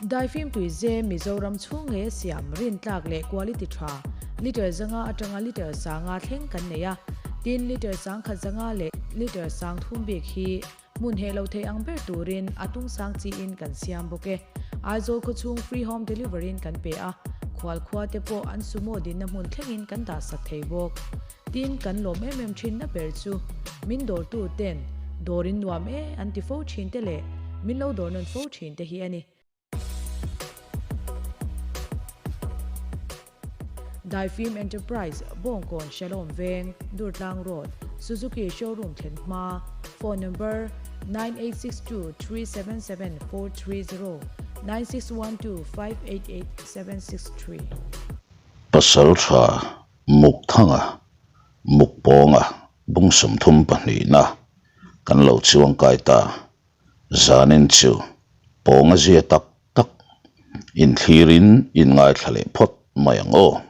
Daifim tuize Mizoram chhung nge siam rintlak leh quality tha litre zanga atanga litre sanga thleng kan nei a, tin litre sangkhat zanga leh litre sang thum bik hi hmun heh lo thei ang ber turin a tung sang chiin kan siam bawk e. Aizawl khawchhung free home delivery in kan pe a, khual khua te pawh an sumo dinna hmun thlengin kan dah sak thei bawk. Tin kan lawm em em thinna ber chu min dawrtu ten dawr in nuam e an ti fo thin te leh min lo dawr nawn fo thin te hi a ni. Daifim Enterprise, Bawngkawn Shalom Veng, Durtlang Road, Suzuki Showroom thlen hma, Phone number, 9862377430, 9612588763. Pasal tha Mukthanga, Mukpawnga bung 32na kan lo chuangkai ta. Zanin chu pawnga zia tak tak inthlirin inngaithla leh phawt mai ang aw.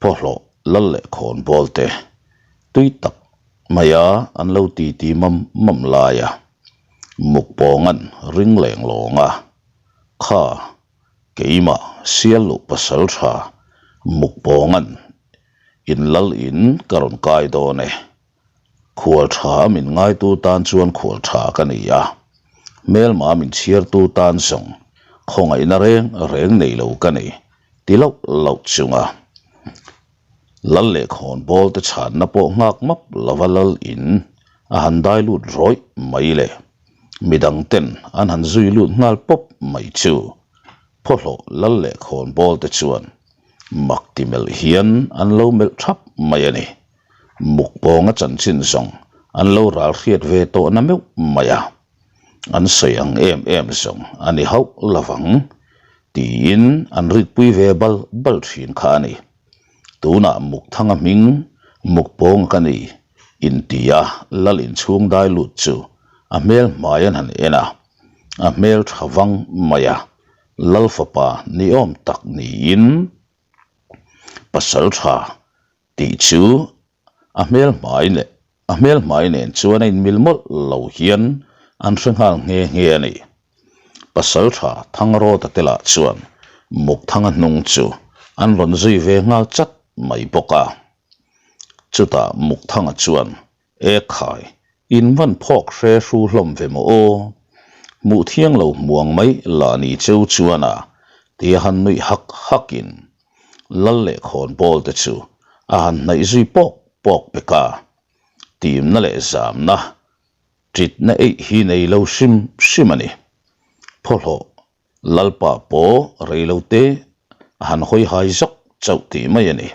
Phawhlawh lal leh khawn bawl te tui tak maia an lo titi mam mam laia Mukpawnga'n ring leng lawnga kha Keimah sial luh pasal tha Mukpawnga'n in lal in ka rawn kai dawn e. Khual tha min ngaitu tan chuan khual tha ka ni a, hmelma min chhiartu tan zawng khawngaihna reng reng nei lo ka ni ti loh loh chunga lal leh khawnbawl te chhanna pawh nghak map lova lal in a han dai lut rawih mai le. Midang ten an han zui lut nghal pawp mai chu phawhlawh lal leh khawnbawl te chuan mak ti melh hian an lo melh thap mai a ni. Mukpawnga chanchin zawng an lo ral hriat ve tawh na meuh mai a, an sawi ang em em zawng a ni hauh lovang tiin an ritpui ve bal bal thin kha a ni. Tunah Mukthanga hming Mukpawnga ka ni intia lal inchhung dai lut chu a hmel hmai an han en a, a hmel tha vang mai a, lal fapa ni awm tak niin pasal tha tih chu a hmel hmai leh a hmel hmai nen chuan a inmil mawlh lo hian an hre nghal nghe nghe a ni. Pasal tha Thangrawta te lah chuan Mukthanga hnung chu an rawn zui ve nghal chat mai bawk a. Chutah Mukthanga chuan, E khai, in van phawk hre hru hlawm ve maw aw? Hmuh thiang lo hmuang mai lah ni cheu chuan a, tia han nuih hak hakin Lal leh khawnbawl te chu a han hnaih zui pawk pawk pek a. Timna leh zamna Ṭitna eih hi nei lo hrim hrim a ni. Phawhlawh Lalpa pawh rei lo te a han hawi hai zawk chauh tih mai a ni.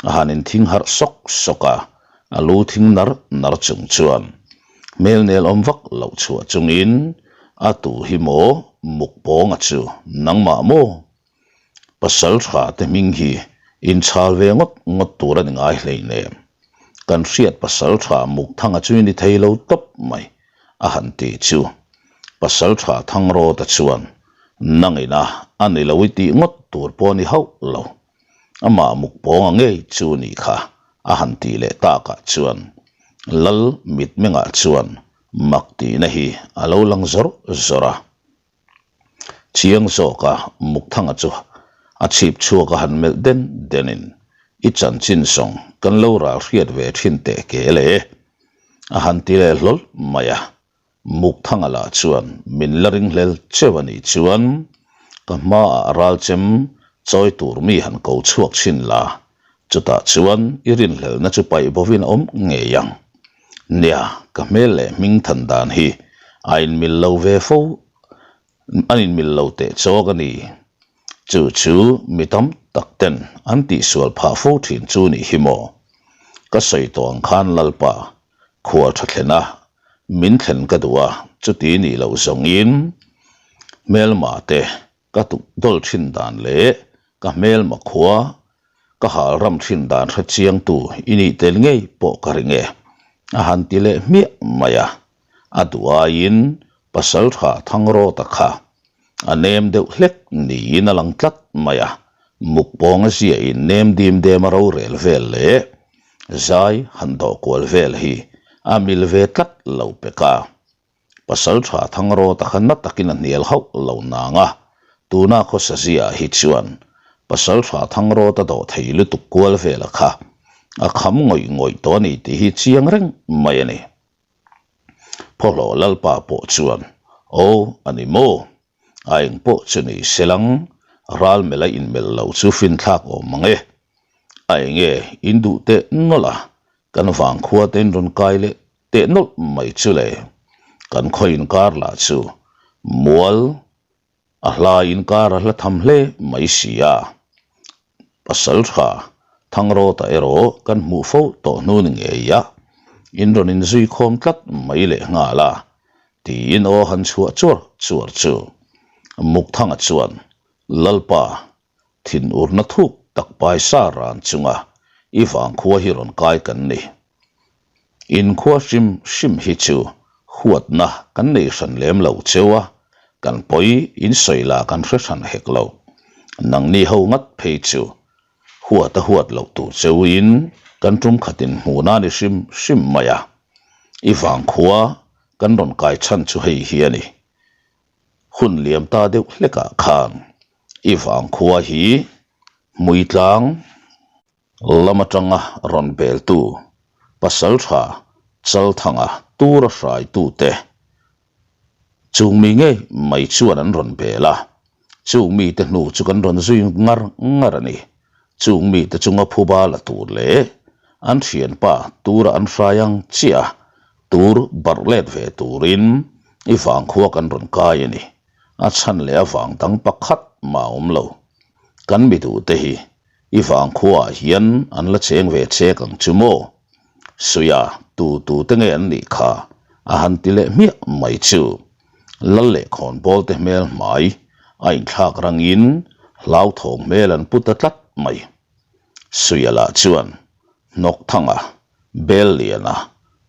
A han inthing harh sawk sawk a, a lu thing nar nar chung chuan hmel nel awm vak loh chhuah chungin a tu hi maw Mukpawnga chu nangmah maw? Pasal tha te hming hi inchhal ve ngawt ngawt tur a ni ngai hleinem. Kan hriat pasal tha Mukthanga chu i ni thei lo tawp mai, a han ti chu. Pasal tha Thangrawta chuan, Nangina a ni lo i tih ngawt tur pawh a ni hauh lo. Amah Mukpawnga ngei chu ni kha, a han tih leh takah chuan Lal mitmengah chuan mak tihna hi a lo lang zawr zawr a. Chiang zawka Mukthanga chu a chhip chhuak a han melh den denin, I chanchin zawng kan lo ral hriat ve thin teh ke le? A han ti leh hlawl mai a. Mukthanga lah chuan min la ringhlel cheu a nih chuan ka hmaah ralchem chawi tur mi han ko chhuak chhin la, chutah chuan i rinhlelna chu paih bovin a awm ngei ang. Nia, ka hmel leh hming than dan hi a inmil lo ve fo, an inmil lo teh chawk a ni. Chu chu mi tam tak ten an tihsual phah fo thin chu nih hi maw? Ka sawi tawh ang khan Lalpa, khual tha thlen a, min thlen ka duh a, chuti nih loh zawngin hmelma te Ka tuk dawl thin dan leh ka hmelma khua ka hal ram thin dan hre chiangtu i nih tel ngei pawh ka ring e, a han ti leh hmiah mai a. A duh aiin pasal tha Thangrawta kha a nem deuh hlek niin a lang tlat mai a, mukpawnga ziahin nem dim dem a rorel vel leh zai han dawh kual vel hi a mil ve tlat lo pek a. Pasalṭha Thangrawta kha na takin a hnial hauh lo nang a, tuna khawsa ziaah hi chuan Pasalṭha Thangrawta dawh thei lutuk kual vela kha a kham ngawih ngawih tawh a ni tih hi chiang reng mai a ni. Phawhlawh Lalpa pawh chuan, Aw, a ni maw? A eng pawh chu ni se lang, ral mela inmelh loh chu finthlak awm mang e. A enge in duh teh nawlh a, kan vangkhua te in rawn kai leh teh nawlh mai chu le. Kan khaw inkar lah chu mual a hla inkar a hla tham hle mai si a. Pasal tha Thangrawta erawh kan hmuh fo tawh hnu ni ngei a, in rawn inzui khawm tlat mai leh nghal a, tiin aw han chhuah chuar chuar chu Mukthanga chuan Lalpa thinurna thuk tak paisa ran chunga i vangkhua hi rawn kai kan ni. Inkhua hrim hrim hi chu huatna kan nei hran lem lo cheu a, kan pawi insawi lah kan hre hran hek lo. Nangni ho ngat phei chu huat a huat loh tur cheuin kan tum khatin hmuhna ni hrim hrim mai a. I vangkhua kan rawn kai chhan chu hei hi a ni. Hun liam ta deuh hlekah khan i vangkhua hi hmuitlang Lam atanga rawn beltu Pasaltha Chalthanga tura hraitute chung mi ngei mai chuan an rawn bel a, chung mite hnu chu kan rawn zui ngar ngar a ni. Chung mite chunga phuba la tur leh an thianpa tura an hrai ang chiah a, tur barh let ve turin i vangkhua kan rawn kai a ni. A chhan leh avang dang pakhat mah a awm lo. Kan mi duhte hi I vangkhuaah hian an la cheng ve chek ang chu maw? Suia, tu tu te nge an nih kha? A han ti leh hmiah mai chu. Lal leh khawnbawl te hmel hmai a inthlak rangin hlauthawng hmel an pu ta tlat mai. Suia lah chuan Hnawkthanga, Belliana,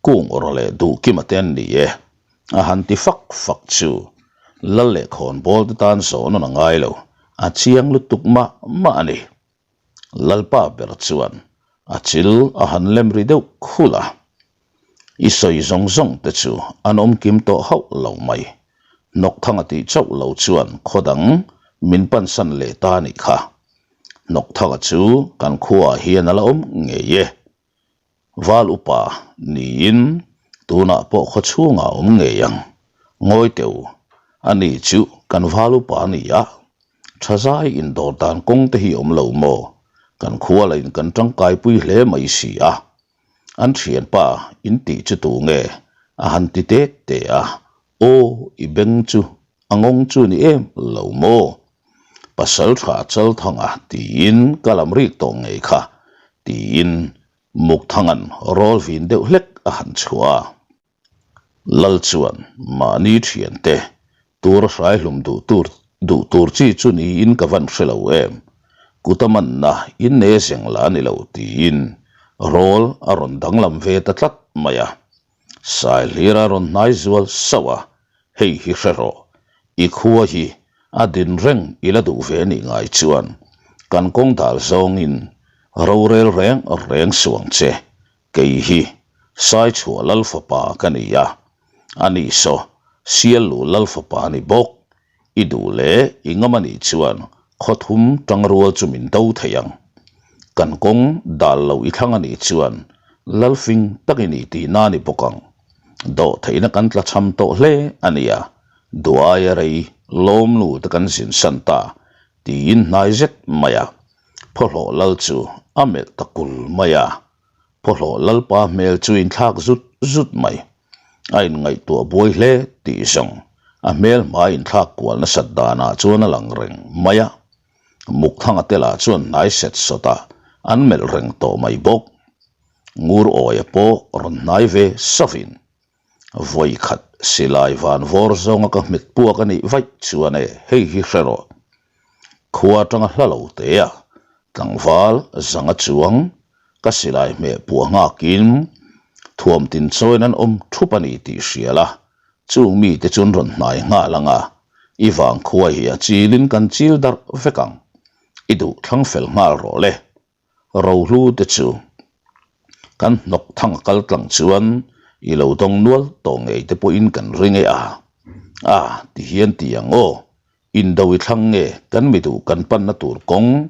Kung awrh leh Duhkima te an ni e. A han ti fak fak chu lal leh khawnbawl te tan zawh nawn a ngai lo, a chiang lutuk mah mah a ni. Lalpa ber chuan a chil a han lem ri deuh khulh a, I sawi zawng zawng te chu an awm kim tawh hauh lo mai. Hnawkthanga tih chauh lo chuan khaw dang min pansan leh ta a nih kha. Hnawkthanga chu kan khuaah hian a la awm ngei e. Val upa niin tunah pawh khaw chhungah awm ngei ang. Ngawi teh u, ani chu kan val upa a ni a, tha zai indawr dan kawng te hi awm lo maw? Kan khua la in kan tangkaipui hle mai si a. An thianpa in tih chu tu nge? A han ti tet te a, Aw, i beng chu a ngawng chu ni em lo maw? Pasal tha Chalthanga tiin ka lam rik tawh ngei kha, tiin Mukthanga'n rawl vin deuh hlek a han chhuah a. Lal chuan mahni thiante tur a hrai hlum duh tur duh tur chi chu niin ka van hre lo em, kut a manna in ne zeng la a ni lo tiin rawl a rawn danglam ve ta tlat mai a. Saihlir a rawn hnai zual sauh a, hei hi hre rawh, i khua hi a din reng i la duh ve nih ngai chuan kan kawng dal zawngin rorel reng reng suh ang che, kei hi Saichhuah Lal fapa ka ni a, ani saw Siallu Lal fapa a ni bawk, I duh leh i ngam a nih chuan khawthum tangrual chu min do thei ang. Kan kawng dal lo i thlang a nih chuan lalfing tak i ni tihna a ni bawk ang. Dawh theihna kan tla cham tawh hle a nia, duaia rei lawmnu te kan zin san ta tiin hnai zet mai a. Phawhlawh lal chu a melh ta kul mai a. Phawhlawh lalpa hmel chu inthlak zut zut mai. A inngaihtuah buai hle tih zawng a hmel hmai inthlak kual nasat danah chuan a lang reng mai a. Mukthanga te lah chuan hnai set sawt a, an melh reng tawh mai bawk. Ngur awia pawh rawn hnai ve savin, Vawi khat silai van vawr zawnga ka hmet puak a nih vaih chuan e, hei hi hre rawh. Khua atanga hla lo te a, tlangval zanga chuang ka silai hmeh puah nghakin thuam tin chawiin an awm thup a ni tih hria la, chung mite chu an rawn hnai nghal ang a, i vangkhua hi a chilin kan chil darh vek ang. I duh thlang fel nghal rawh le. Rohlu te chu kan hnawk thang a kal tlang chuan I lo dawng nual tawh ngei te pawhin kan ring e a. A, ti hian ti ang aw. Indo i thlang nge kan mi duh kan panna tur kawng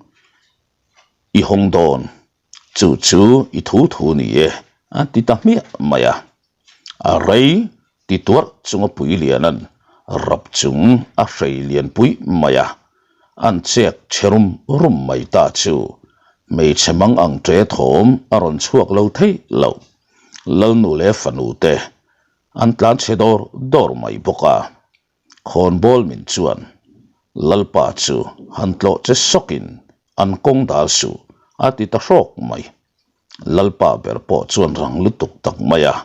i hawng dawn. Chu chu i thu thu ni e, a ti ta hmiah mai a. A rei ti tuarh chunga pui lianan rap chung a hrei lian pui mai a, an chek che rum rum mai ta chu hmeichhe mang ang ṭe thawm a rawn chhuak lo thei lo. Lalnu leh fanu te an tlan chhe dawr dawr mai bawk a. Khawnbawl min chuan Lalpa chu han tlawh che sawkin an kawng dal suh a ti ta hrawk mai. Lalpa ber pawh chuan rang lutuk tak mai a,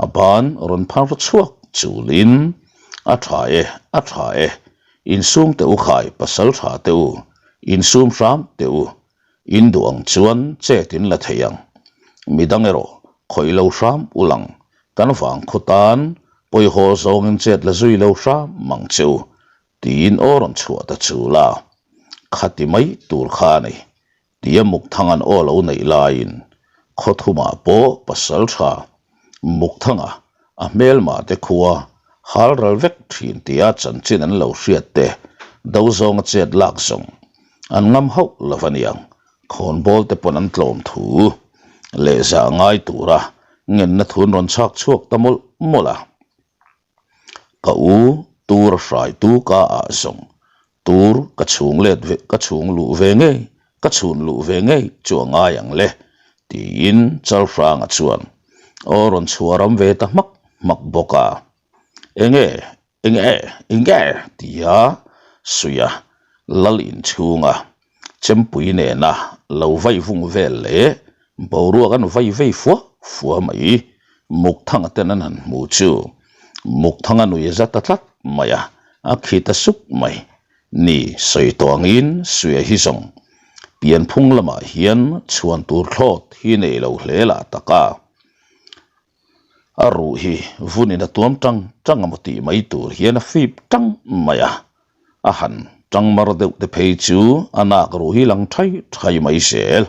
a ban rawn phar chhuak chulin, A tha e, a tha e, insum teh u khai pasal tha teh u, insum hram teh u, in duh ang chuan chet in la thei ang. Midang erawh khawih lo hram u lang, kan vang khaw tan pawihawr zawngin chet la zui lo hram mang che u, tiin aw rawn chhuah ta chul a, khati mai tur kha a ni. Tia Mukthang an aw lo neih laiin khawthumah pawh pasal tha Mukthanga a hmelmah te khua hal ral vek thin tia chanchin an lo hriat te do zawnga chet lak zawng an ngam hauh lo a niang. Khawnbawl te pawn an tlawm thu leh zah ngai tura ngenna thu an rawn chhak chhuak ta mawlh mawlh a. Ka u tur a hraitu ka ah zawng tur ka chhung let ve ka chhung luh ve ngei ka chhun luh ve ngei chu a ngai ang le tiin Chalhranga chuan aw rawn chhuah ram ve ta hmak hmak bawk a. Enge enge enge tia suia lal inchhunga Chempui nena lo vai vung vel leh boruak an vai vei fua fua mai. Mukthanga ten an han hmu chu Mukthanga nui za ta tlat mai a, a khi ta sup mai. Ni, sawi tawh angin Suia hi zawng pianphung lamah hian chhuan tur thlawt hi nei lo hle lah tak a. A ruh hi vunin a tuam tang tang emaw tih mai tur hian a fip tang mai a, a han tang mar deuh te phei chu a nak ruh hi lang thai thai mai zel.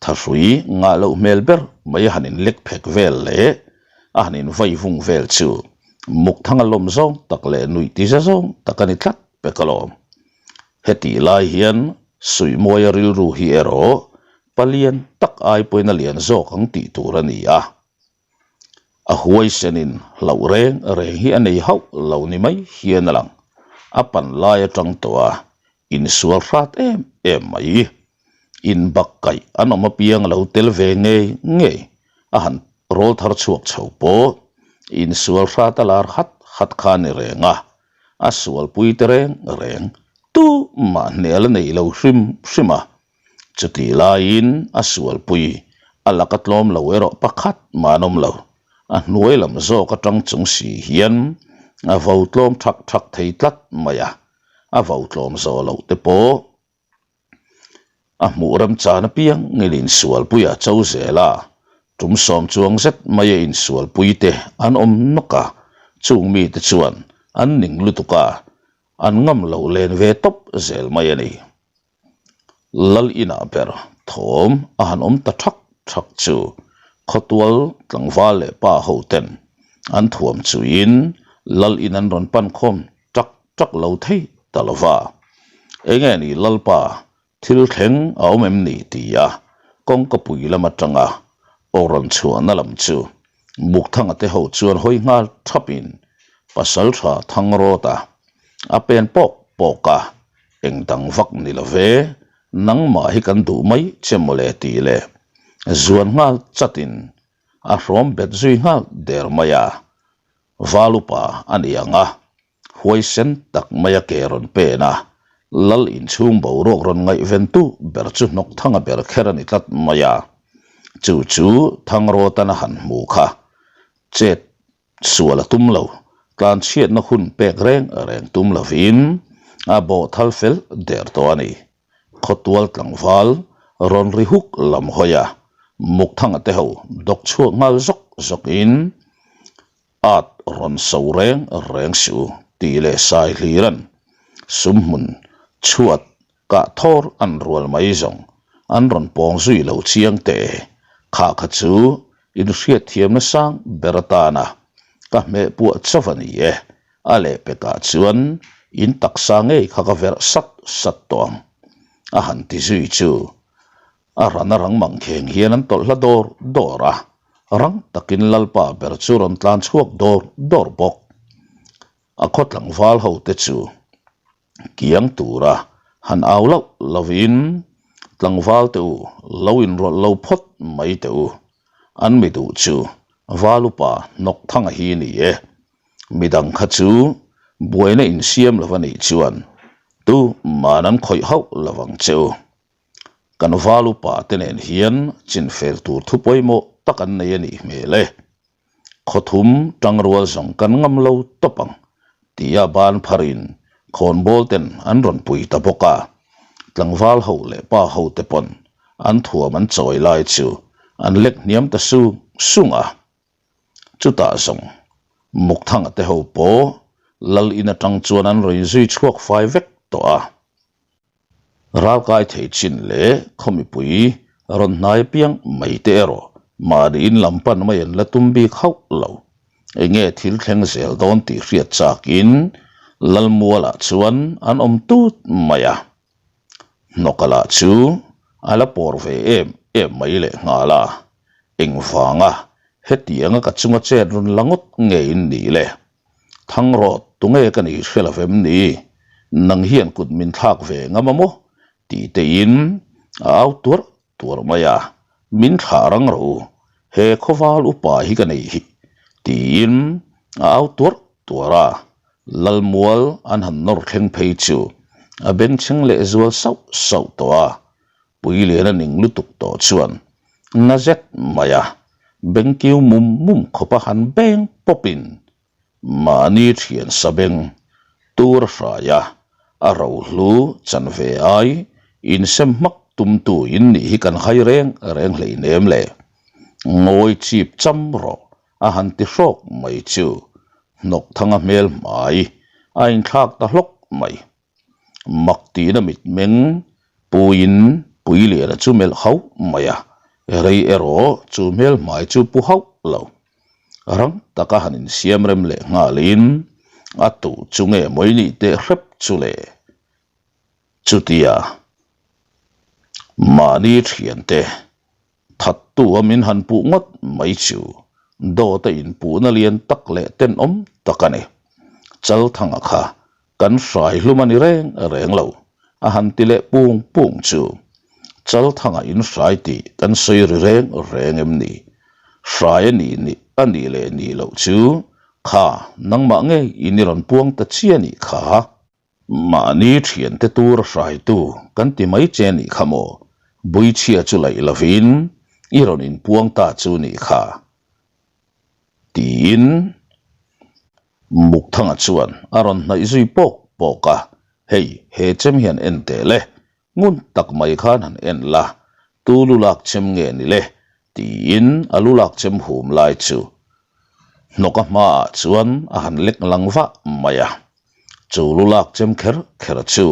Thahrui ngah loh hmel ber mai a han in lek phek vel leh a han in vai vung vel chu Mukthanga lawm zawng tak leh nuih ti za zawng tak a ni tlat pek alawm. Hetih lai hian Suihmuaia rilru hi erawh palian tak ai pawhin a lian zawk ang tih tur a ni a. A huaisenin hlauh reng reng hi a nei hauh lo ni mai hian a lang. A pan lai atang tawh a insual hrat em em mai. Inbak kaih an awm apiang a lo tel ve ngei ngei a han rawl thar chhuak chho pawh insual hrat a lar hat hat kha a ni reng a. A sualpui te reng reng tumah hnial a nei lo hrim hrim a. Chutih laiin a sualpui a laka tlawm lo erawh pakhat mah an awm lo. A hnuai lam zawk atang chung si hian a vo tlawm thak thak thei tlat mai a, a vo tlawm zawh loh te pawh a hmuh remchan apiang ngil insualpui a cho zel a, tum sawm chuang zet mai a insualpui te an awm nawk a, chung mite chuan an ning lutuk a, an ngam loh len ve tawp zel mai a ni. Lal inah ber thawm a han awm ta thak thak chu khawtual tlangval leh pa ho ten an thuam chuin Lal in an rawn pan khawm tak tak lo thei ta lo va. Enge ni Lalpa thil thleng a awm em ni tia kawngka pui lam atanga aw rawn chhuahna lam chu Bukthanga te ho chuan hawi nghal thapin Pasaltha Thangrawta a pen pawk pawk a. Eng dang vak ni lo ve, nangmah hi kan duh mai che mawle tih leh zuan nghal chatin a hrawm bet zui nghal der mai a. Val upa a ni ang a, huaisen tak mai a ke rawn pen a, Lal inchhung boruak rawn ngaihventu ber chu hnawk thanga ber kher a ni tlat mai a. Chu chu Thangrawtan a han hmu kha chet Sual a tum lo, tlanchhiatna hun pek reng reng tum lovin a bawh thal fel der tawh a ni. Khawtual tlangval rawn ri huk lam hawi a, Mukthanga te ho dawk chhuak nghal zawk zawkin at rawn so reng reng suh u tih leh sai hliran sumhmun chhuat Kah thawr an rual mai zawng an rawn pawng zui lo chiang teh e, kha kha chu Inhriatthiamna sang ber atana ka hmeh puah chauh a ni e. A lehpekah chuan in taksa ngei kha ka verh sat sat tawh ang, a han ti zui chu. A ran a rang mang kheng hian an tawlh hla dawr dawr a, rang takin Lalpa ber chu rawn tlan chhuak dawr dawr bawk. A khaw tlangval ho te chu kiang tura han au loh lovin tlangval te u lo inrawlh lo phawt mai teh u. An mi duh chu val upa hnawk thanga hi ni e. Midang kha chu buaina insiam lo a nih chuan tu man an khawih hauh lo ang che u. Kan val upa te nen hian chinfel tur thu pawimawh tak an nei a nih hmel e. Khawthum tangrual zawng kan ngam lo tawp ang tia ban pharin khawnbawl ten an rawn pui ta bawk a. Tlangval ho leh pa ho te pawn an thuam an chawi lai chu an lek hniam ta sung sung a. Chutah zawng Mukthanga te ho pawh lal in atang chuan an rawn inzui chhuak fai vek tawh a. Ralkai thei chin leh khaw mipui rawn hnai piang mai te erawh mahni in lam pan mai an la tum bik hauh lo. Enge thil thleng zel dawn tih hriat chakin Lalmualah chuan an awm tut mai a. Hnawka lah chu a la pawr ve em em mai lehnghal a, engvanga hetianga ka chunga chet rawn la ngawt nge in nih le? Thangrawt, tunge ka nih hre lo vem ni? Nang hian kut min thlak ve ngam a maw? tih tein a au tuarh tuarh mai a, Min thlah rang rawh u, he khawval upa hi ka nei hi, tiin a au tuarh tuarh a, Lalmual an han nawr thleng phei chu a bengchheng leh zual sauh sauh tawh a, Puilian a ning lutuk tawh chuan na zet mai a, bengkiu mum mum khawp a han beng pawpin mahni thian sa beng tur a hrai a, a rohlu chan ve ai insem hmak tumtu in nih hi kan hai reng reng hleinem le. Ngawi chip cham rawh a han ti hrawk mai chu hnawk thanga hmel hmai a inthlak ta hlawk mai. Mak tihna mitmeng puiin Puiliana chu melh hauh mai a, rei erawh chu hmel hmai chu pu hauh lo. Rang taka han insiam rem leh nghalin a tuh chu nge mawi nih teh hrep chu le? Chutia mahni thiante Thattu a min han puh ngawt mai chu dawt a inpuhna lian tak leh tenawm tak a ni. Chalthanga kha kan hrai hlum a ni reng reng lo, a han ti leh pung pung chu. Chalthanga in hrai tih kan sawi ri reng reng em ni? Hrai a nih nih a nih leh nih loh chu kha nangmah ngei in i rawn puang ta chiah nih kha. Mahni thiante tur a hraitu kan ti mai che nih kha maw? Buichhia chu laih lovin i rawn inpuang ta chu nih kha. Tiin Mukthanga chuan a rawn hnaih zui pawk pawk a, Hei, he chem hian en teh le, ngun tak mai khan han en la, tu lu lak chem nge ni le? Tiin a lu lak chem hum lai chu hnawka hmaah chuan a han lek lang vah mai a. Chu lu lak chem kher kher chu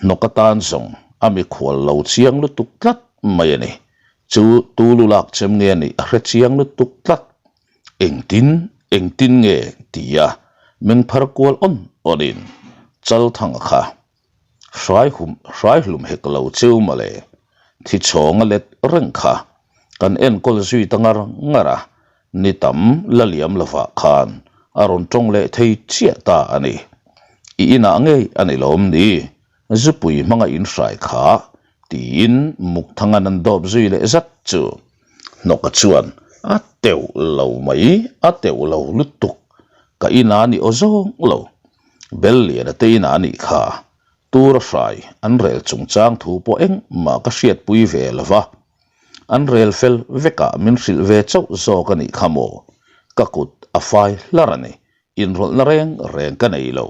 hnawk atan zawng a mikhual lo chiang lutuk tlat mai a ni. Chu tu lu lak chem nge nih a hre chiang lutuk tlat. Engtin, engtin nge tia mengphar kual awn awnin Chalthanga kha Hraihum, hraihlum hek lo cheu mawle. Thi chhawng a let reng kha. Kan enkawl zui ta ngar ngar a, ni tam la liam lovah khan a rawn tawng leh thei chiah ta a ni. I inah ngei a ni lawm ni? Zupui hmanga in hrai kha tiin Mukthanga nan dawp zui leh zat chu. Hnawka chuan a teuh lo mai, a teuh lo lutuk. Ka inah a ni aw zawng lo. Belliana te inah a nih kha. Tura hrai an rel chungchang thu pawh engmah ka hriatpui ve lo va. An rel fel vekah min hrilh ve chauh zawk a nih kha maw? Ka kut a fai hlar a ni, inrawlhna reng reng ka nei lo.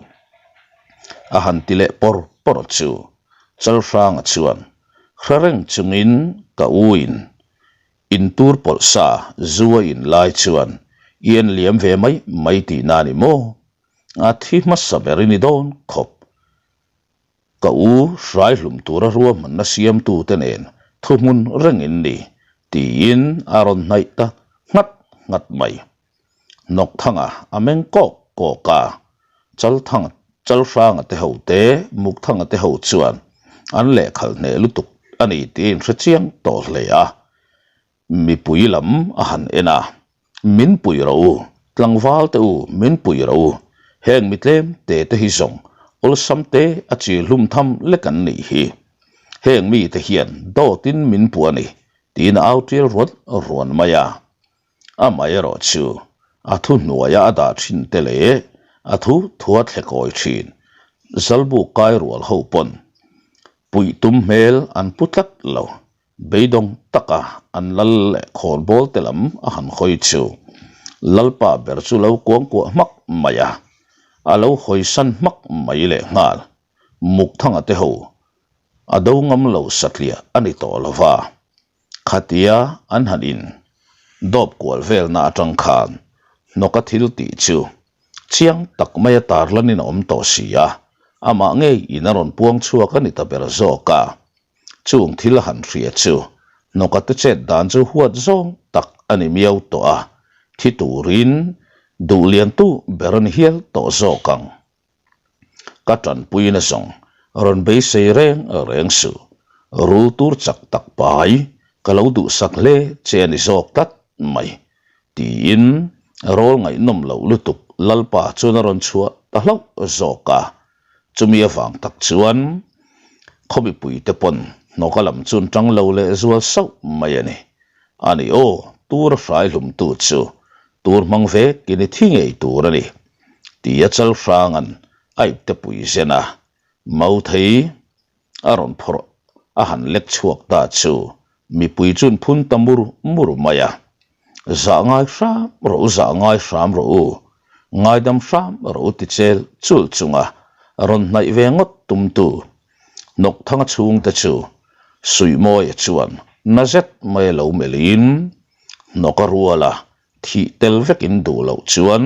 A han ti leh pawr pawr chu Chalhranga chuan hre reng chungin ka u in Intur pawlh sa zu a in lai chuan i en liam ve mai mai tihna a ni maw? A thi hmasa ber i ni dawn khawp. Ka u hrai hlum tura ruahmanna siamtute nen thuhmun reng in ni. Tiin a rawn hnaih ta nghat nghat mai. Nawkthanga a meng kawk kawk a, Chalthanga, Chalhranga te ho te, Mukthanga te ho chuan an lehkhalh hneh lutuk a ni tih a inhre chiang tawh hle a. Mipui lam a han en a, Min pui rawh u, tlangval te u, min pui rawh u, heng mi tlem te te hi zawng awlsam te a chi hlum tham lek an nih hi. Heng mite hian dawtin min puh a ni, tiin a au tial ruan ruan mai a. Amaherawh chu a thu hnuaia a dah thin te leh a thu thua thlekawi thin Zalbuk kai rual ho pawn puih tum hmel an pu tlat lo. Beidawng taka an lal leh khawnbawl te lam a han hawi chu Lalpa ber chu lo kuangkuah hmak mai a, a lo hawisan hmak mai lehnghal. Mukthanga te ho a do ngam lo satliah a ni tawh lo va. Khatia an han in dawp kual velna atang khan hnawka thil tih chu chiang tak maia tarlanin a awm tawh si a, amah ngei in a rawn puang chhuak a ni ta ber zawk a. Chung thil a han hria chu hnawka te chet dan chu huat zawng tak a ni miau tawh a, thi turin duh liantu ber a ni hial tawh zawk ang. Ka tanpuina zawng rawn beisei reng reng suh. Rul tur chak tak pai ka lo duhsak hle che a ni zawk tlat mai, tiin rawl ngaihnawm loh lutuk Lalpa chuan a rawn chhuah ta hlauh zawk a. Chumi avang tak chuan khaw mipuite pawn hnawka lam chu an tang lo leh zual sauh mai a ni. A ni aw, tur a hrai hlumtu chu tur hmang vekin i thi ngei tur a ni. Tia chal hranga'n a ipte pui zen a, Mauthei a rawn phawrh a han lek chhuak ta chu mipui chuan phun ta mur mur mai a. Zah ngai hram rawh u, zah ngai hram rawh u, ngaidam hram rawh u ti chel chul chunga rawn hnaih ve ngawt tumtu Nawkthanga chhungte chu Suihmawia chuan na zet mai a lo melhin hnawk a rual a, Thih tel vekin duh loh chuan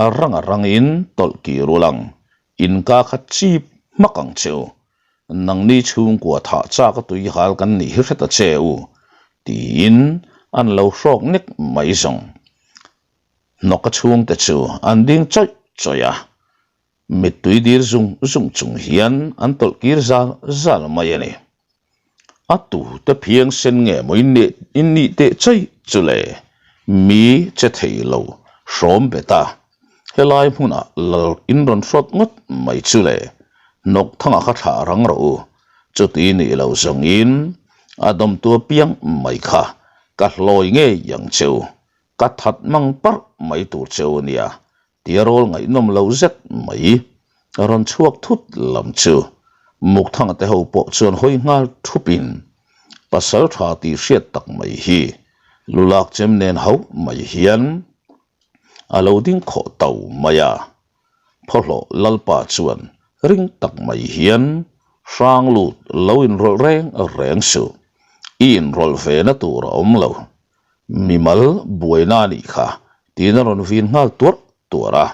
a rang a rangin tawlh kir ul ang, inka kha chip hmak ang che u. Nangni chhungkua thah chak a tui hal kan nih hi hre ta che u, tiin an lo hrawk nek mai zawng. Hnawka chhungte chu an ding chawih chawih a, mittui dir zung zung chung hian an tawlh kir zal zal mai a ni. A tute phiang sen nge maw in nih in nih teh chai chu le? Mi che thei lo hrawm bet a, helai hmunah lal in rawn hrawt ngawt mai chu le, hnawk thanga kha thlah rang rawh u, chuti nih lo zawngin a dawmtu apiang mai kha ka hlawi ngei ang che u, ka that mang parh mai tur che u nia Tia rawl ngaihnawm lo zet mai a rawn chhuak thut lam chu Mukthanga te ho pawh chuan hawi nghal thupin pasal tha tih hriat tak mai hi lulak chem nen hauh mai hian a lo ding khawh to mai a. Phawhlawh Lalpa chuan ring tak mai hian hrang lut lo inrawlh reng reng suh, i inrawlh ve na tur a awm lo. Mimal buaina a nih kha tiin a rawn vin nghal tuarh tuarh a.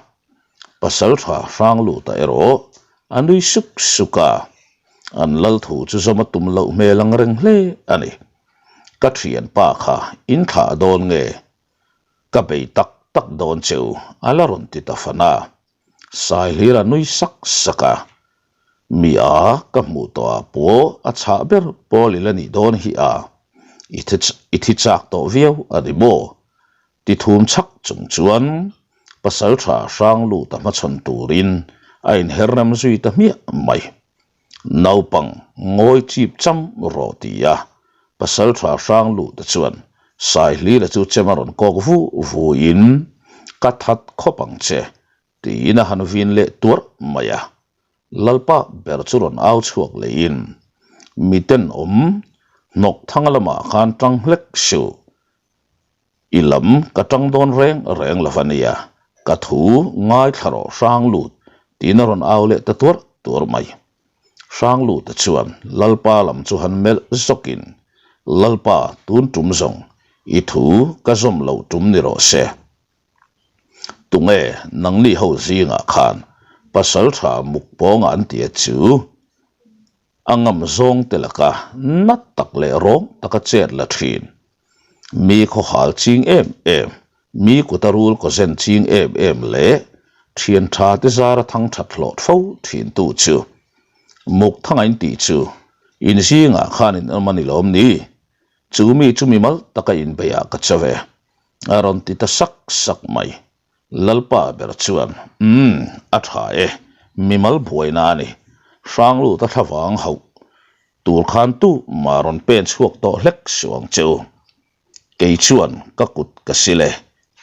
Pasal tha hrang luta erawh a nui suk suk a, an lal thu chu zawm a tum loh hmel ang reng hle a ni. Ka thianpa kha in thlah dawn nge? Ka bei tak tak dawn che u a la rawn ti ta fan a. Saihlir a nui sak sak a, Mi a ka hmuh tawh ah pawh a chhah ber pawl i la nih dawn hi a, i thi i thi chak tawh viau a ni maw? Ti thum chhak chung chuan pasal tha hrang lut a hmachhawn turin a inher rem zui ta hmiah mai. Naupang ngawi chip cham rawh ti a, pasal tha hrang lut te chuan Saihlira chu chem a rawn kawk vu vuin ka that khawp ang che tiin a han vin leh tuarh mai a. Lalpa ber chu rawn au chhuak leiin miten awm hnawk thanga lamah khan tang hlek suh. I lam ka tang dawn reng reng lo a nia, ka thu ngaithla rawh hrang lut tiin a rawn au leh ta tuarh tuarh mai. Hrang luta chuan Lalpa lam chu han melh zawkin, Lalpa tun tum zawng i thu ka zawm loh tum ni rawh se. Tunge nangni ho zingah khan pasal tha muk pawnga an tia chu? A ngam zawng te laka nat tak leh rawng taka chet la thin. Mi khawhal ching em em, mi kuta rul kawzen ching em em leh thian tha te zara thang that hlawh fo thintu chu muk thangain tih chu in zingah khan in awm a ni lawm ni? Chu mi chu mimal taka inbeiah ka cho ve, a rawn ti ta sak sak mai. Lalpa ber chuan, Umm, a tha e, mimal buaina a ni. Hranglut a thlavang hauh tur khan tu mah rawn pen chhuak tawh hlek suh ang che u. Kei chuan ka kut ka sil e,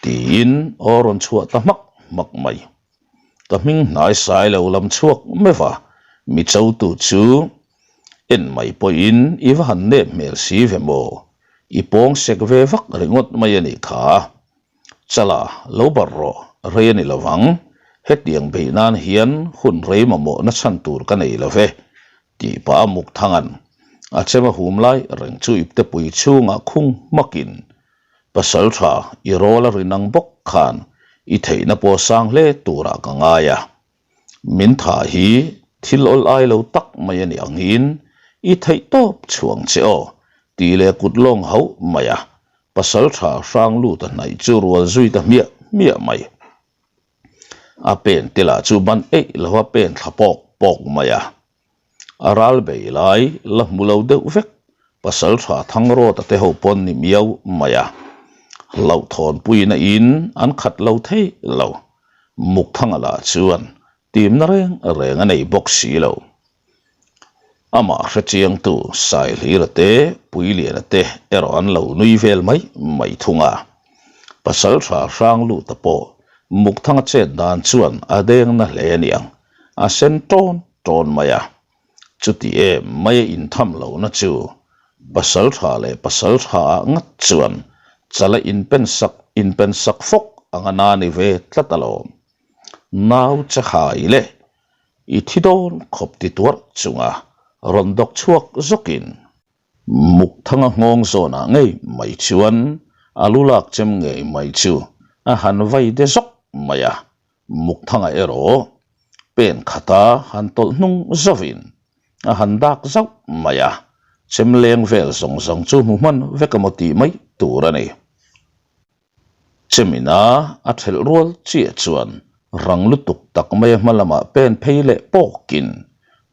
tiin aw rawn chhuah ta hmak hmak mai. Ka hming hnai sai lo lam chhuak meuh a, mi chotu chu en mai pawhin i va han nep hmel si ve maw? I pawng sek ve vak ringawt mai a nih kha. Chala, lo barh rawh, rei a ni lo vang. Hetiang beih nan hian hun rei mamawh na chhan tur ka nei lo ve, tih pah a muk thangan a chem a hum lai reng chu iptepui chhungah khung hmakin Pasal tha i rawl a rin ang bawk khan i theihna pawh sang hle turah ka ngai a. Min tha hi thil awl ai lo tak mai a nih angin i theih tawp chhuang che aw tih leh kut lawng hauh mai a. Pasal tha hrang lut a hnaih chu rual zui ta hmiah hmiah mai. A pen te lah chu ban eih lova pen thla pawk pawk mai a. A ral bei lai la hmu lo deuh vek pasal tha Thangrawta te ho pawn ni miau mai a. Hlauhthawnpuina in an khat lo thei lo. Mukthanga lah chuan timna reng reng a nei bawk si lo. Amah hrechiangtu Saihlira te Puiliana te erawh an lo nui vel mai mai thung a. Pasaltha Hrangluta pawh Mukthanga chet dan chuan a deng na hle aniang, a sen tawn tawn mai a. Chuti em mai a intham lohna chu Pasaltha leh Pasaltha ah ngat chuan chala inpen sak inpen sak fawk anga na ni ve tlat alawm. Nau che hai le I thi dawn khawp ti tuarh chunga rawn dawk chhuak zawkin Mukthanga nghawng zawnah ngei mai chuan a lu lak chem ngei mai chu a han vai de zawk mai a, Mukthanga erawh pen khata han tawlh hnung zauhin a han dak zauh mai a, chem leng vel zawng zawng chu hmu hman vek emaw tih mai tur a ni. Chemina a thelh rual chiah chuan rang lutuk tak mai a hma lamah pen phei leh pawkin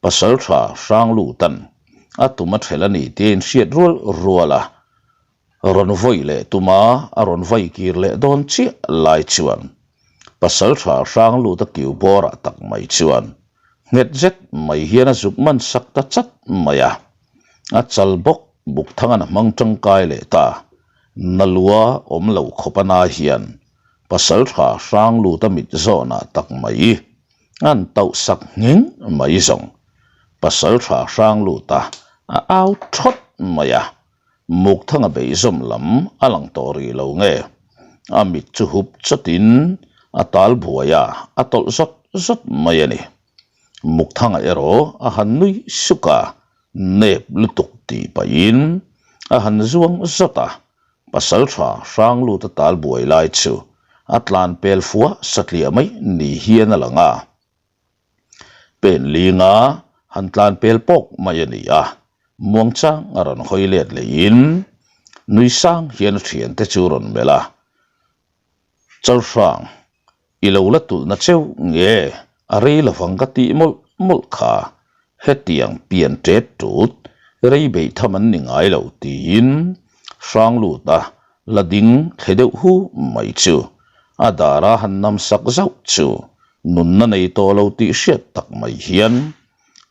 Pasaltha Hranglutan a tum a thelh a ni tia inhriat rual rual a rawn vawi leh tuma a rawn vawi kir leh dawn chiah lai chuan Pasaltha Hrangluta kiu bawrah tak mai chuan nghet zet mai hian a zuk man sak ta chat mai a, a chal bawk buk thangana hmang tangkai leh ta. Na lua awm lo khawp a na hian pasaltha hrang lut a mit zawnah tak mai an tauh sak nghing mai zawng. Pasaltha hrang lut a a au thawt mai a, Mukthanga beihzawm lam a lang tawh rih lo nge a mit chu hup chawtin a tal buai a, a tawlh zawt zawt mai a ni. Mukthanga erawh a han nui suk a, Nep lutuk tih pahin a han zuang zawt a, pasaltha Hrangluta tal buai lai chu a tlan pel fua satliah mai ni hian a lang a. Pen linga han tlan pel pawk mai a ni a, muangchang a rawn hawi let lehin nui sang hian a thiante chu rawn melh a, Chalhrang, I lo la tulhna cheu nge a rei lovang ka tih mawlh mawlh kha, hetiang pian tet tut rei beih tham an ni ngai lo tiin Hranglut a la ding thle deuh hu mai chu a dara han nam sak zauh chu nunna nei tawh lo tih hriat tak mai hian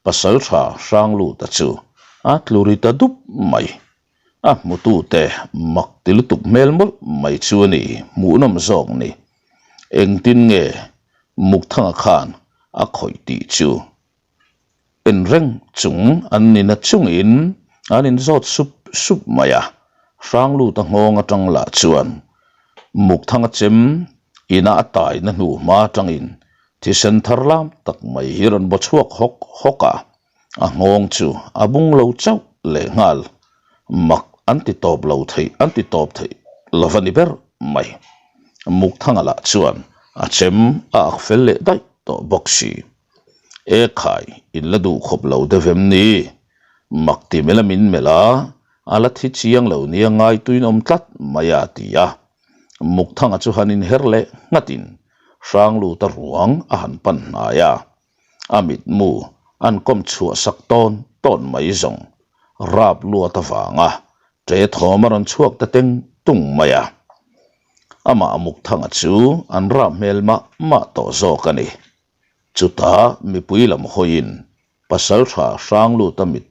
Pasaltha Hrangluta chu a tlu ri ta dup mai. A hmutute mak ti lutuk hmel mawlh mai chu a ni, hmuhnawm zawk ni. Engtin nge Mukthanga khan a khawih tih chu en reng chung an ni na chungin an inzawt sup sup mai a, Hrangluta nghawng atang lah chuan Mukthanga chem ina a taina hnu hma atangin thisen thar lam tak mai hi rawn baw chhuak hawk hawk a. A nghawng chu a bung lo chauh leh nghal. Mak an ti tawp lo theih an ti tawp theih lo va ni ber mai. Mukthanga lah chuan a chem a ak fel leh daih tawh bawk si. E khai, in la duh khawp lo deuh em ni? Mak ti mela min melh a. A la thi chiang lo nia ngaituin awm tlat mai a, ti a. Mukthanga chu han inher leh nghatin Hrangluta ruang a han pan hnai a. A mitmu an kawm chhuah sak tawn tawn mai zawng rap luat avanga ṭe thawm a rawn chhuak ta teng tung mai a. Amah Mukthanga chu an rap hmel mah mah tawh zawk a ni. Chutah mipui lam hawiin Pasalṭha Hrangluta mit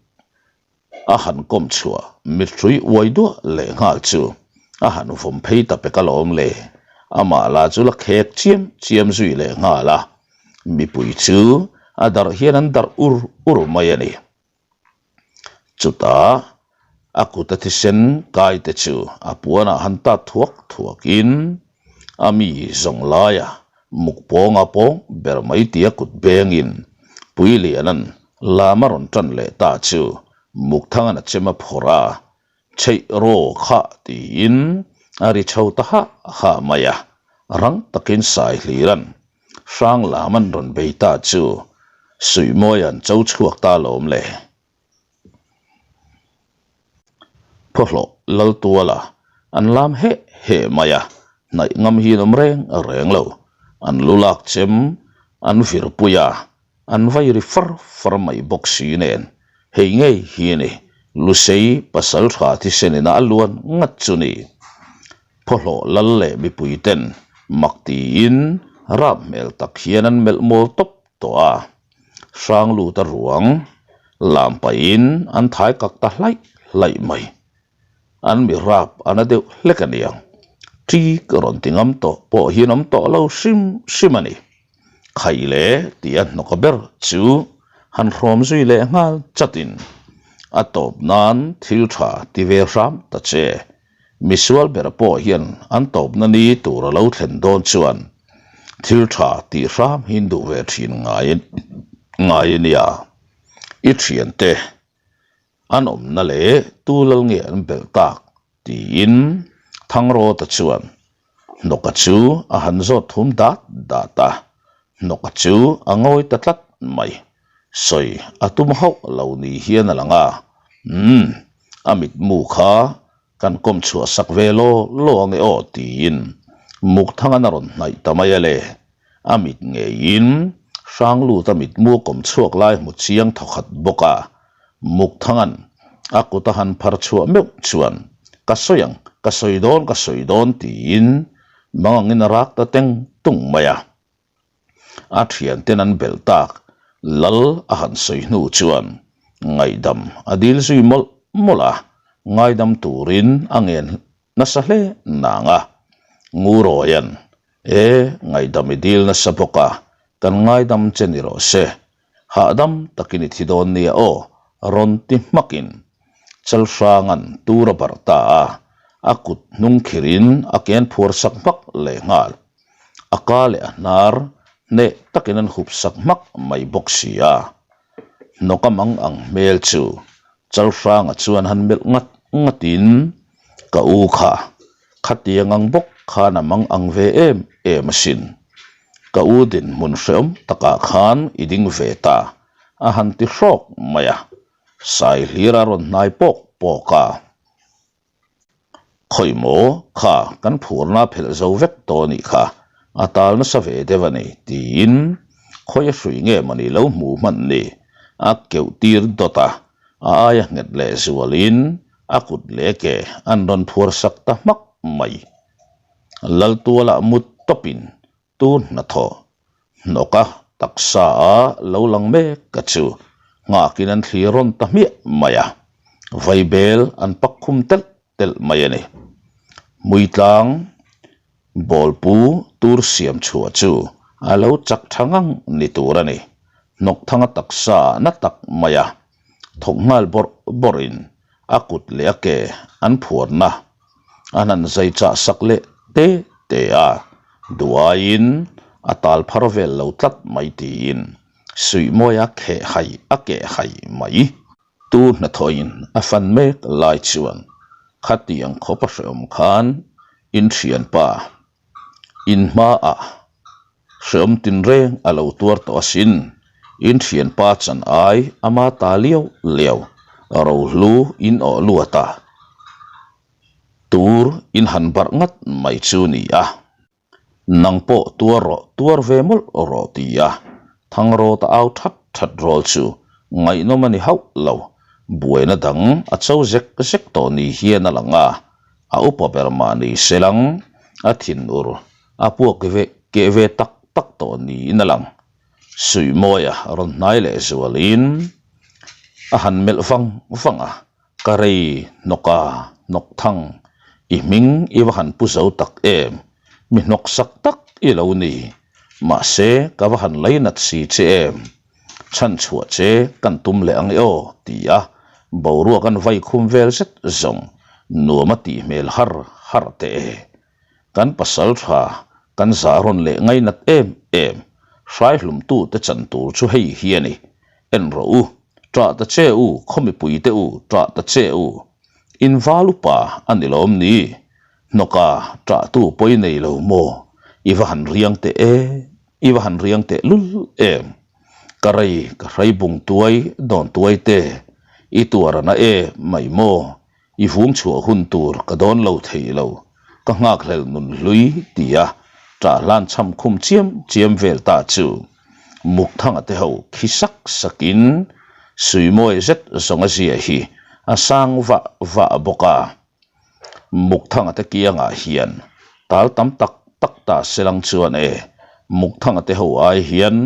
a han kawm chhuah mithrui uai duah leh nghal chu a han vawm phei ta pek alawm le, amah lah chu la khek chiam chiam zui leh nghal a, mipui chu a darh hian an darh ur ur mai a ni. Chutah a kut a thisen kai te chu a puanah han tat thuak thuakin a mi zawng laia muk pawnga pawng ber mai tia kut bengin Puiliana'n lam a rawn tan leh ta chu Mukthanga'n a chem a phawrh a, Chheih raw khah tiin a ri chho ta hah hah mai a, rang takin Saihlira'n hrang lam an rawn bei ta chu Suihmawia'n cho chhuak ta lawm le. Phawhlawh Laltuala an lam heh heh mai a, hnaih ngam hi an awm reng reng lo. An lu lak chem an vir pui a, an vai ri far far mai bawk si nen hei ngei hi a ni Lusei pasal tha thisen ina a luan ngat chu ni. Phawhlawh lal leh mipui ten mak tiin rap hmel tak hian an melh mawl tawp tawh a. Hrangluta ruang lam pahin an thai kak ta hlaih hlaih mai. An mi rap a na deuh hlek a niang. Ṭik rawn ti ngam tawh pawh hian awm tawh lo hrim hrim a ni. Khaih leh tih a hnawk ber chu han hrawm zui leh nghal chatin a tawp nan thil tha ti ve hram ta che. Misual ber pawh hian an tawpna ni tur a lo thlen dawn chuan thil tha tih hram hi an duh ve thin ngai ngai a nia. I thiante an awmna leh tu lal nge an belh tak tiin Thangrawta chuan Hnawka chu a han zawt thum dat dat a, Hnawka chu a ngawi ta tlat mai. Sawi a tum hauh lo ni hian a lang a, Umm, a mitmu kha kan kawm chhuah sak ve law law ange aw tiin Mukthangana rawn hnaih ta mai a le. A mit ngeiin Hrangluta mitmu kawm chhuak lai hmu chiang thawkhat bawk a, Mukthangan a kut a han phar chhuah meuh chuan Ka sawi ang, ka sawi dawn, ka sawi dawn tiin mangangin a rak ta teng tung mai a. A thianten an belh tak lal a han sawi hnu chuan ngaihdam a dil zui mawlh mawlh a, ngaidam turin a ngen nasa hle nang a. Ngurawian, E, ngaihdam i dil nasa bawk a, kan ngaidam che ni rawh se. Hahdam takin i thi dawn nia aw, rawn ti hmakin Chalhranga'n tur a barh ta a, a kut hnung khirin a ken phuar sak hmak lehnghal. A ka leh a hnar hneh takin an hup sak hmak mai bawk si a. Hnawk a mang ang hmel chu Chalhranga chuan han melh ngat ngatin, Ka u kha, khatiang ang bawk khan a mang ang ve em em asin. Ka u dinhmun hreawm takah khan i ding ve ta, a han ti hrawk mai a. Saihlir a rawn hnai pawk pawk a. Khawi maw, kha kan phurna phelh zo vek tawh a nih kha, a tal nasa ve deuh a ni, tiin khawi a hrui nge mawni lo hmu hman ni, a keuh tir dawt a, a aia nghet leh zualin a kut leh ke an rawn phuar sak ta hmak mai. Laltualah mut tawpin Tu hnathawh hnawka taksa a lo lang mek ka chu nghakin an thlir rawn ta hmiah mai a, vaibel an pak khum telh telh mai a ni. Hmuitlang bawlpu tur siam chhuah chu a lo chak tha ngang ni tur a ni. Hnawkthanga taksa na tak mai a thawk nghal bawrh bawrhin a kut leh a ke an phuarna an han zai chah sak leh te te a, duhaiin a tal phar vel lo tlat mai tiin Suihmawia kheh hai a keh hai mai. Tu hnathawhin a fan mek lai chuan khatiang khawp a hreawm khan in thianpa in hmaah hreawm tinreng a lo tuar tawh asin, in thianpa chan ai ama ta liau liau. Rohlu in awh luat a, tur in han barh ngat mai chu ni a. Nang pawh tuar rawh, tuar ve mawlh rawh ti a, Thangrawta au that that rawl chu ngaihnawm a ni hauh lo. Buaina dang a cho zek zek tawh ni hian a lang a, a upa ber mah ni se lang, a thinur a puak ve keh ve tak tak tawh niin a lang. Suihmawia rawn hnai leh zualin a han melh vang vang a, Ka rei hnawk a, hnawk thang, i hming i va han pu zo tak em, mi hnawk sak tak i lo ni, mahse ka va han leinat si che em, chhan chhuah che kan tum leh ang e aw ti a, boruak an vai khum vel zet zawng nuam a tih hmel har har teh e. Kan pasal tha kan zah rawn leh ngainat em em, hraihlumtu te chan tur chu hei hi a ni, En rawh u, ṭah ta che u, khaw mipui te u, ṭah ta che u. In val upa a ni lawm ni? Hnawka ṭah tu pawi nei lo maw? I va han riang teh e, i va han riang teh lul em? Ka rei, ka hrei bung tuai, dawn tuai te, i tuar a na e mai maw? I vung chhuah hun tur ka dawn lo thei lo, ka nghakhlel nun hlui tia ṭah hlan chham khum chiam chiam vel ta chu Mukthanga te ho khi sak sakin Suimawi zet zawng a zia hi a sang vah vah bawk a. Mukthanga te kiangah hian tal tam tak tak ta selang chuan e Mukthanga te ho ai hian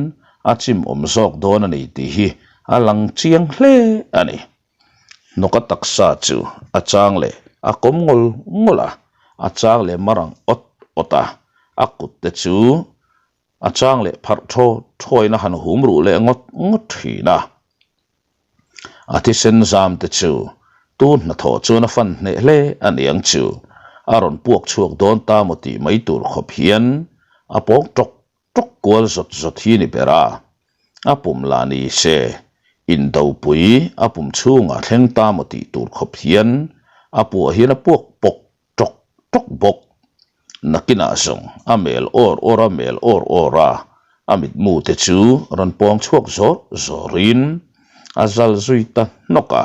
a chim awm zawk dawn a ni tih hi a lang chiang hle a ni. Hnawka taksa chu a chang leh a kawm ngawl ngawl a, a chang leh mar ang awt awt a, a kut te chu a chang leh pharh thaw thawiin a han hum ruh leh ngawt ngawt thin a. A thisen zam te chu tu hnathawh chuan a fan hneh hle a niang chu a rawn puak chhuak dawn ta maw tih mai tur khawp hian a pawng tawk tawk kual zawt zawt hi ni ber a, a pum lah ni se indopui a pum chhungah thleng ta maw tih tur khawp hian a puah hian a puak pawk tawk tawk bawk. Nakinah zawng a mel awr awr a mel awr awr a, a mitmu te chu rawn pawng chhuak zawr zawrin a zal zui ta hnawk a,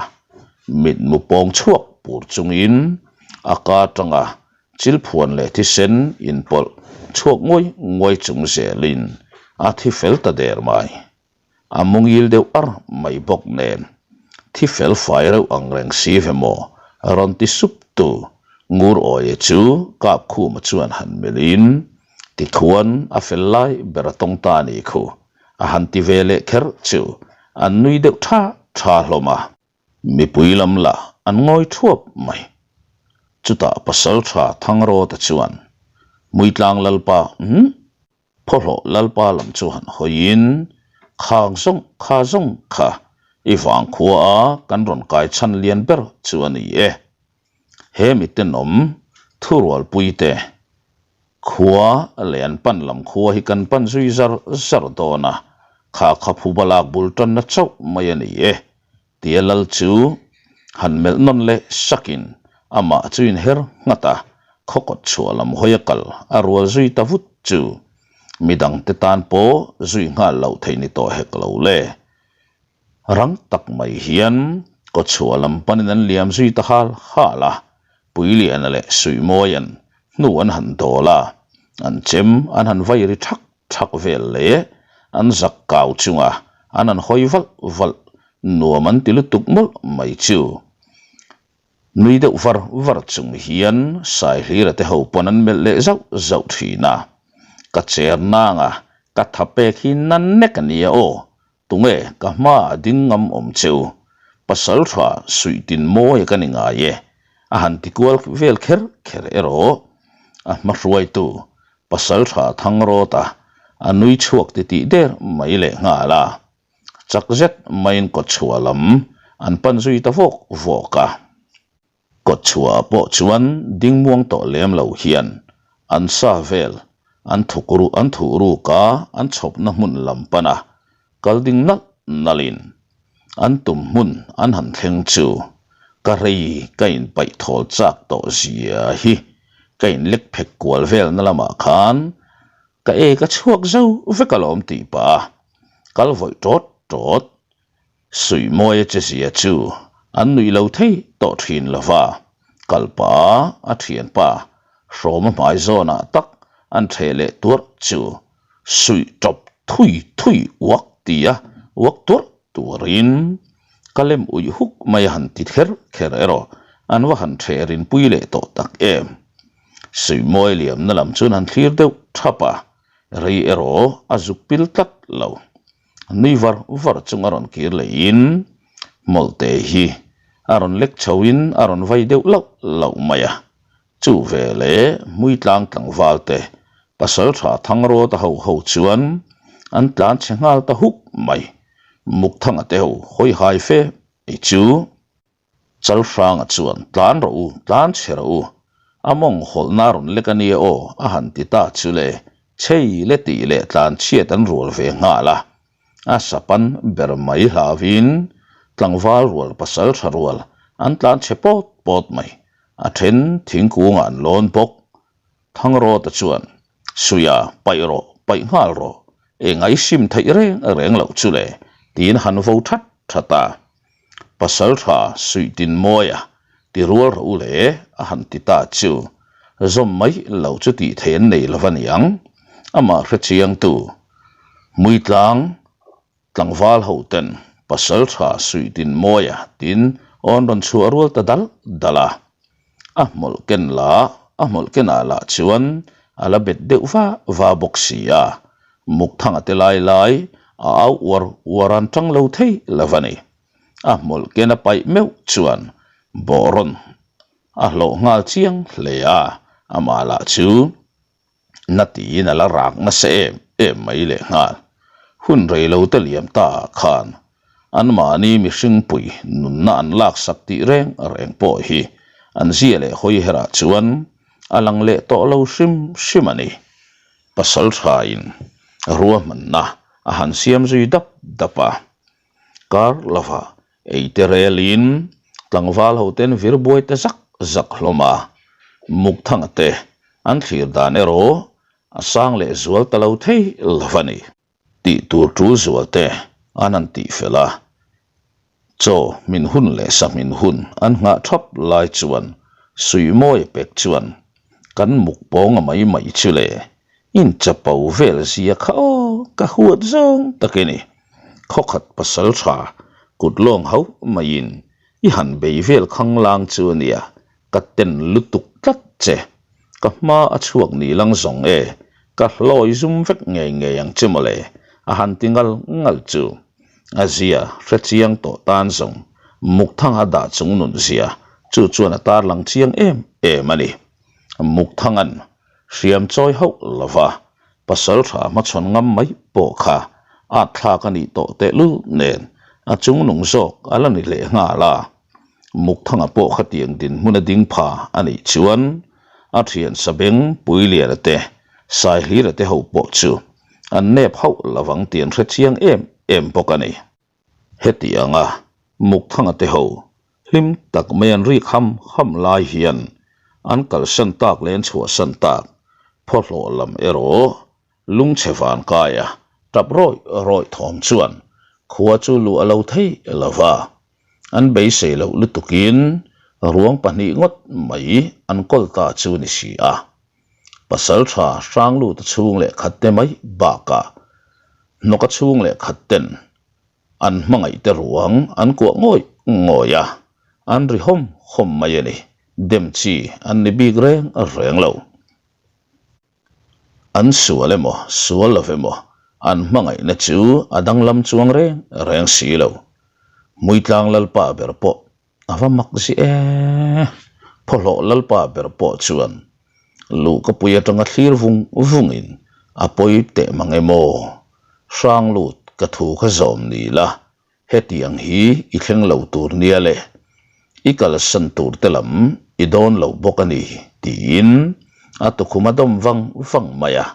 mitmu pawng chhuak pur chungin a ka atanga Chilphuan leh thisen inpawlh chhuak nguai nguai chung zelin a thi fel ta der mai. A mungil deuh ar mai bawk nen thi fel fai reuh ang reng si ve maw rawn ti sup tu Ngur Awia chu kap khuma chuan han melhin tikhuan a fel lai ber a tawng ta ni khu a han ti ve leh kher chu an nui deuh tha tha hlawm a. Mipui lam lah an ngawi thuap mai. Chutah Pasaltha Thangrawta chuan Muitlang Lalpa umm Phawhlawh Lalpa lam chu han hawiin Khang zawng kha zawng kha i vangkhua a kan rawn kai chhan lian ber chu a ni e. He mitenawm thurualpuite khua leh an pan lam khua hi kan pan zui zar zar dawn a, kha kha phuba lak bul tanna chauh mai a ni e tia lal chu han melh nawn leh sakin amah chu inher nghat a, khawkawt chhuah lam hawi a kal a rual zui ta vut chu midangte tan pawh zui nghal loh theih ni tawh hek lo le. Rang tak mai hian kawchhuah lam panin an liam zui ta hal hal a, Puiliana leh Suihmawia'n hnu an han dawl a, an chem an han vai ri thak thak vel leh an zak kau chunga an han hawi valh valh nuam an ti lutuk mawlh mai chu. Nui deuh var var chung hian Saihlira te ho pawn an melh leh zauh zauh thin a, Ka cher nang a, ka tha pek hi na nek a nia aw, Tunge ka hmaah ding ngam awm che u? Pasal tha suih tin mawi ka ni ngai e, a han ti kual vel kher kher erawh. A hma hruaitu pasal tha Thangrawta a nui chhuak titih der mai leh nghal a, chak zet maiin kawtchhuah lam an pan zui ta vawk vawk a. Kawtchhuah pawh chuan ding muang tawh lem lo hian an sa vel an thuk ru an thuh ruk a, an chhawpna hmun lam pan a kal ding nalh nalhin an tum hmun an han thleng chu ka rei ka inpaih thawl chak tawh zia hi ka inlek phek kual velna lamah khan ka e ka chhuak zo vek alawm tih pah a kal vawih tawt tawt Suihmawia che zia chu An nuih lo thei tawh thin lo va, kalpa a thianpa hrawma hmai zawnah tak an ṭheh leh tuarh chu suih ṭawp thui thui uak tia uak tuarh tuarin ka lem uih huk mai a han ti kher kher erawh an va han ṭheh rinpui leh tawh tak em. Suihmawi liamna lam chuan han thlir deuh ṭhap a, rei erawh a zuk pil tlat lo. Nui var var chung a rawn kir lehin hmawlhte hi a rawn lek chhoin a rawn vai deuh lauh lauh mai a. Chu veleh Hmuitlang tlangval te pasal tha Thangrawta ho ho chuan an tlan chhe nghal ta huk mai. Mukthanga te ho hawi hai fe mai chu. Chalhranga chuan, Tlan rawh u, tlan chhe rawh u. A mawng hawlhna a rawn lek a nia aw, a han ti ta chu le, chei le tih leh tlan chhiat an rual ve nghal a. A sapan ber mai hlauvin tlangval rual pasal tha rual an tlan chhe pawt pawt mai. A then thingkungah an lawn bawk. Thangrawta chuan, Suia, paih rawh, paih nghal rawh, eng a i sim theih reng reng loh chu le, tiin han vo that that a. Pasal tha suihtin mawia ti rual rawh u le a han ti ta chu zawm mai lo chu tih theih an nei lo va niang. Amah hrechiangtu Hmuitlang tlangval ho ten pasal tha suihtin mawia tin awn rawn chhuah rual ta dal dal a. A hmawlh ken lah a hmawlh kenah lah chuan a la bet deuh va va bawk si a, Mukthanga te lai lai a au uar uar an tang lo thei lo a ni. A hmawlh ken a paih meuh chuan bawhrawn a hlawh nghal chiang hle a, amah lah chu na tiin a la rak nasa em em mai leh nghal. Hun rei lo te liam ta ah khan anmahni mihring pui nunna an laksak tih reng reng pawh hi an zia leh hawi herah chuan a lang leh tawh lo hrim hrim a ni. Pasal thain ruahmanna a han siam zui dap dap a, kar lova eite relin tlangval hoten vir buai ta zak zak hlawm a, Mukthanga te an thlir dan erawh a sang leh zual ta lo thei lo a ni. Tih tur tul zual te an han tih fel a, chaw hmin hun leh sa hmin hun an nghah thap lai chuan Suihmawi pek chuan kan muk pawnga mai mai chu le inchapo vel zia kha aw ka huat zawng tak i ni. Khawkhat pasal tha kut lawng hauh maiin i han bei vel khang lang chu a nia Ka ten lutuk tlat che. Ka hma a chhuak ni lang zawng e, ka hlawi zum vek ngei ngei ang che mawle, a han ti ngal ngal chu. A zia hre chiang tawh tan zawng Mukthanga dah chung nun zia chu chuan a tarlang chiang em em a ni. Mukthanga'n hriam chawi hauh lova pasal tha hmachhawn ngam mai pawh kha at thlak a nih tawh tehlul nen a chungnung zawk a la ni leh nghal a. Mukthanga pawh khatiang dinhmun a ding pha a nih chuan a thian Sabeng Puiliana te, Saihlira te ho pawh chu an nep hauh lovang tih an hre chiang em em bawk a ni. Heti anga Mukthanga te ho hlim tak mai an rik ham ham lai hian an kalsan tak leh an chhuahsan tak phawhlawh lam erawh Lungchhe vankaia tap rawih rawih thawm chuan khua chu luh a lo thei lo va. An beisei loh lutukin ruang pahnih ngawt mai an kawl ta chu ni si a. Pasal tha Hrangluta chhung leh khatte mai bakah hnawka chhung leh khatten an hmangaihte ruang an kuah ngawih ngawih a, an ri hawm hawm mai a ni. Dem chi an ni bik reng reng lo. An sual emaw, sual lo emaw, an hmangaihna chu a danglam chuang reng reng si lo. Hmuitlang Lalpa ber pawh a va mak zi e. Phawhlawh Lalpa ber pawh chuan luhkapui atanga thlir vung vungin a pawi teh mang emaw, hrang lut ka thu kha zawm ni la, Hetiang hi i thleng lo tur nia le, i kalsan tur te lam i dawn lo bawk a ni, tiin a tukhum a dawm vang vang mai a,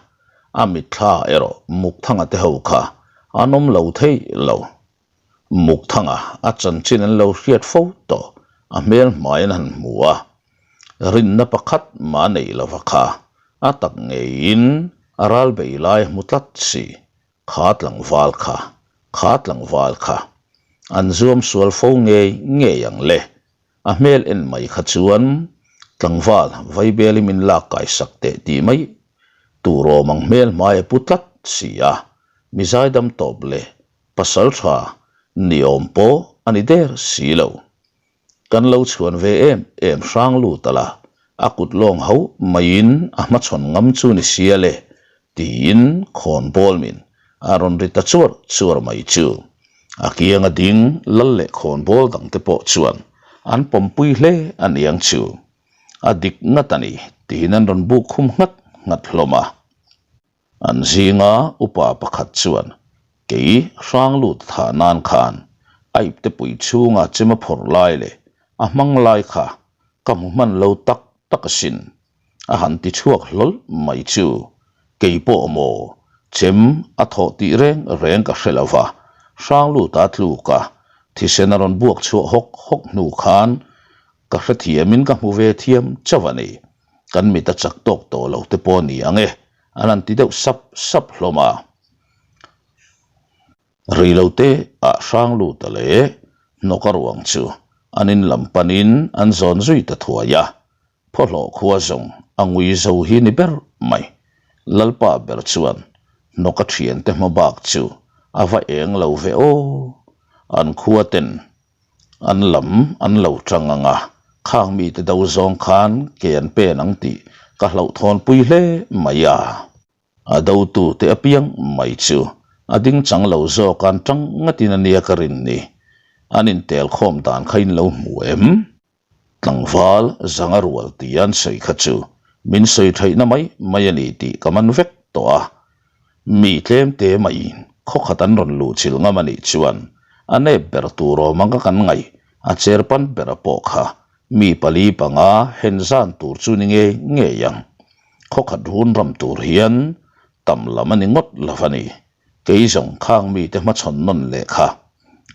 a mitthla erawh Mukthanga te ho kha an awm lo thei lo. Mukthanga a chanchin an lo hriat fo tawh, a hmel hmai an han hmu a, rinna pakhat mah nei lova kha a tak ngeiin a ral bei lai a hmu tlat si. Kha tlangval kha, kha tlangval kha. An zuam sual fo ngei ngei ang le. A hmel en mai kha chuan tlangval vaibel i min lak kai sak teh tih mai tur awm ang hmel hmai a pu tlat si a, mi zaidam tawp leh pasal tha ni awm pawh a ni der si lo. Kan lo chhuan ve em em hrang lut ala, a kut lawng hauh maiin a hmachhawn ngam chu ni sia le tiin khawn bawl min a rawn ri ta chuar chuar mai chu. A kianga ding lal leh khawn bawl dangte pawh chuan an pawmpui hle a niang chu. A dik ngat a ni tiin an rawn buk khum nghat nghat hlawm a. An zinga upa pakhat chuan kei hrang lut thah nan khan a ipte pui chhunga chem a phawrh lai leh a hmang lai kha ka hmu hman lo tak tak asin. A han ti chhuak hlawl mai chu kei pawh maw chem a thawh tih reng reng ka hre lo va, hrang lut a tluk a, thisen a rawn buak chhuah hawk hawk hnu khan ka hrethiamin ka hmu ve thiam chauh a ni. Kan mit a chak tawk tawh lo te pawh a ni ang e, an han ti deuh sap sap hlawm a. Rei lo te ah hrang lut a leh hnawk a ruang chu an in lam panin an zawn zui ta thuai a, Phawhlawh khua zawng a ngui zo hi ni ber mai. Lalpa ber chuan hnawk a thiante hma bak chu a va eng lo ve aw. An khua ten an lam an lo tang ang a, khang mite do zawng khan ke an pen ang tih ka hlauhthawnpui hle mai a. A dotute apiang mai chu a ding chang lo zawk an tang ngatin a nia ka rin ni. An intel khawm dan kha in lo hmu em? Tlangval zanga rual tih an sawi kha chu min sawi theihna mai mai a ni tih ka man vek tawh a. Mi tlemte maiin khawkhat an rawn luh chilh ngam a nih chuan a nep ber tur awm anga kan ngaih a cherpan bera pawh kha mi pali panga hen zan tur chu ni ngei ngei ang. Khawkhat run ram tur hian tam lam a ni ngawt lo a ni. Kei zawng khang mite hmachhawn nawn leh kha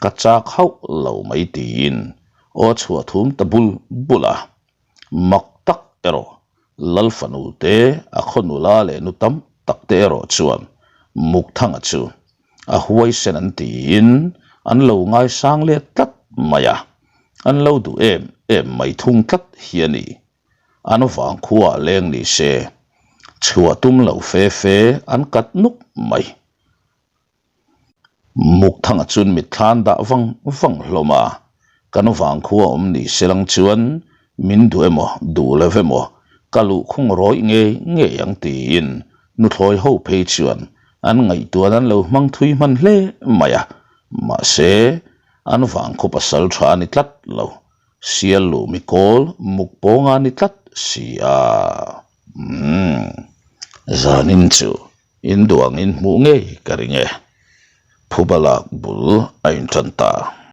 ka chak hauh lo mai tiin aw chhuah thum ta bul bul a. Mak tak erawh Lal fanu te a khaw nula leh nu tam tak te erawh chuan Mukthanga chu a huaisen an tiin an lo ngaisang let tlat mai a, an lo duh em em mai thung tlat hi a ni. An vang khuaah leng ni se, chhuah tum lo fe fe an kat nuk mai. Mukthanga chuan mitthla an dah vang vang hlawm a, kan vang khua awm ni se lang chuan min duh emaw duh lo emaw ka luhkhung rawih ngei ngei ang tiin nuthlawi ho phei chuan an ngaihtuahna an lo hmang thui hman hle mai a, mahse an vang khaw pasal tha a ni tlat lo. Sial luh mi kawl muk pawnga ni tlat si a. Umm. Zanin chu in duang in hmuh ngei ka ring e. Phuba lak bul a intan ta.